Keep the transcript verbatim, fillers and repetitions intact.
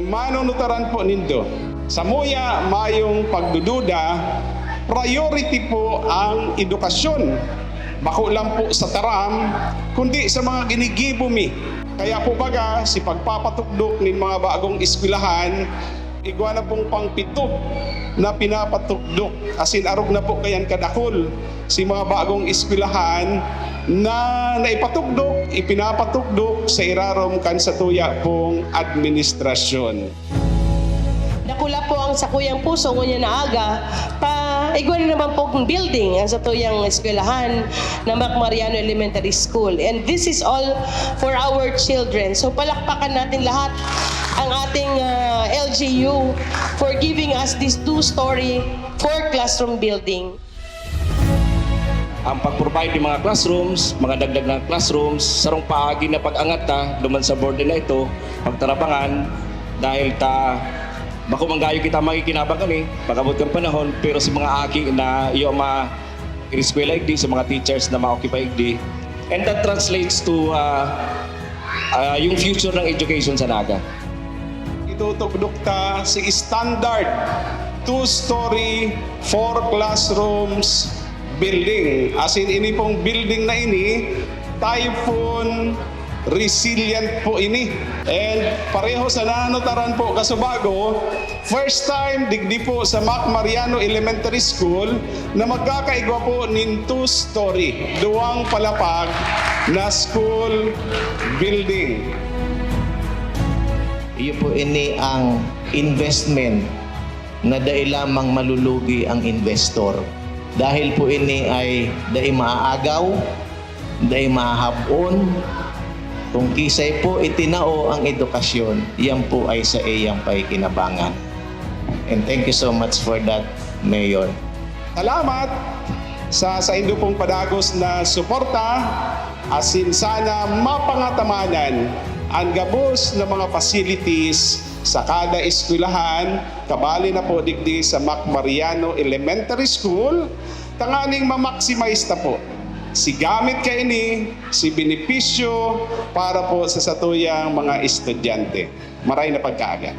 Manunutaran po nindo. Samuya mayong pagdududa, priority po ang edukasyon. Bako lang po sa taram, kundi sa mga ginigibo mi. Kaya po baga, si pagpapatukdok nin mga bagong eskwelahan, igwa na pong pangpito na pinapatukdok, asin arog na po kayan kadakol si mga bagong eskwelahan na naipatukdok, ipinapatukdok sa irarom kan satuya pong administrasyon. Dakula po ang sakuyang puso ngunyan na aga, pa igwa na naman pong building ang satuyang eskwelahan na Mac Mariano Elementary School. And this is all for our children. So palakpakan natin lahat ang ating ah, L G U for giving us this two-story, four-classroom building. Ang pag-provide ng mga classrooms, mga dagdag na classrooms, sarong paagi na pag-angat ta duman sa burden na ito, pagtarabangan, dahil ta bako man gayo kita makikinabang kani pag-abot kan panahon, pero si mga aki na iyo ma ireskwela igdi, sa mga teachers na ma-occupy igdi, and that translates to uh, uh, yung future ng education sa Naga. Itutugdok ta si standard two-story, four classrooms building. As in, ini pong building na ini, typhoon resilient po ini. And pareho sa nanutaran po kasubago, first time digdi po sa Mac Mariano Elementary School na magkakaigwa po nin two-story, duwang palapag na school building. Iyo po ini ang investment na dai lamang malulugi ang investor. Dahil po ini ay dai maaagaw, dai mahahab-on. Kung kisay po itinao ang edukasyon, yan po ay sa iyang pakikinabangan. And thank you so much for that, Mayor. Salamat sa saindo pong padagos na suporta, asin sana mapangatamanan an gabos na mga facilities sa kada eskwelahan, kabali na po digdi sa Mac Mariano Elementary School, tanganing ma-maximize ta po si gamit kaini, si benepisyo para po sa satuyang mga estudyante. Maray na pagkaaga.